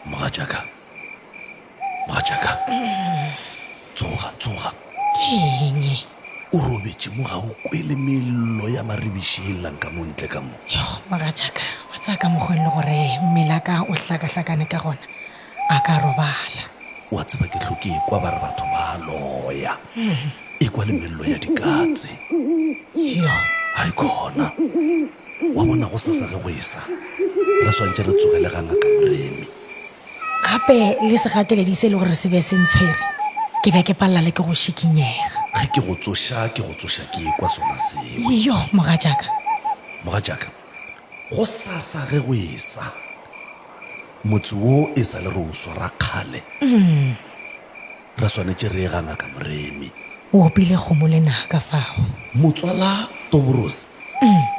Mogatšaka, mogatšaka, tsoga, tsoga. Ke eng? O robetše mo ga o kwele mello ya maribiši e llang ka mo ntle ka mo. Yo, mogatšaka, wa tsaya ka mokgweng le gore mmele a ka o hlakahlakane ka gona, a ka robala. Wa tseba ke hloke ekwa ba re batho ba loya. Ekwa le mello ya dikatse. Yo. Hai khona. Wa bona go sasa ge go esa. Re swantše re tsogele ga ngaka Moremi. Gape le segateledi se e le gore se be se ntshwere, ke be ke palela le ke go šikinyega. Ge ke go tsoša, ke go tsoša ke ekwa sona seo. Yo, mogatšaka. Mogatšaka, go sasa ge go esa. Motse wo e sa le re o swara kgale. Re swanetše re ye ga Ngaka Moremi. O opile kgomo lenaka fao. Motswala Tobros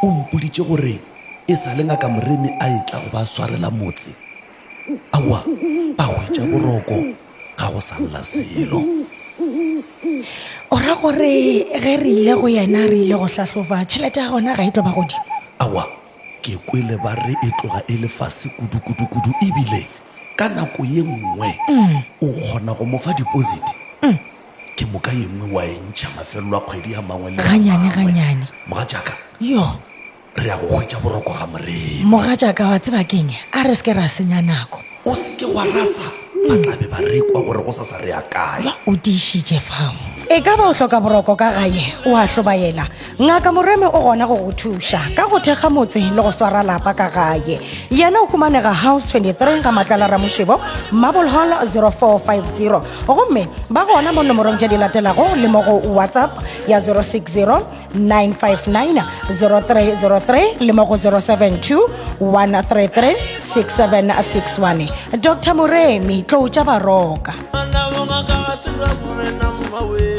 o mpoditše gore e sa le Ngaka Moremi a etla go ba swarela motse. Aowa, ba hwetša boroko, ga go sa lla selo. O ra gore ge re ile go yena re ile go hlahloba, tšhelete ya gona ga e tlo ba godimo? Aowa, ke kwele ba re e tloga e le fase kudu-kudu-kudu ebile Ka nako ye nngwe o kgona go mo fa deposit, ke moka ye nngwe wa e ntšha mafelelo a kgwedi a mangwe le a Ganyane, mangwe. ganyane. Mogatšaka, Yo. re ya go hwetša boroko ga Moremi. Mogatšaka, wa tseba ke'ng? A re se ke ra senya nako. O se ke wa rasa, ba tla be ba re kwa gore gosasa re ya kae. O tiišitše fao. E ka ba o hloka boroko ka gae, o a hlobaela? Ngaka Moremi o gona go go thuša ka go thekga motse le go swara lapa ka gae. Yena o humanega House 23 ga Matlala Ramošebo, Marble Hall 0450. Gomme ba gona mo nomorong tše di latelago le mo go WhatsApp ya 060 959 0303 le mo go 072 133 6761. Dr. Moremi, tlou tša baroka. Bana bongaka ga se jwa morena mmawe.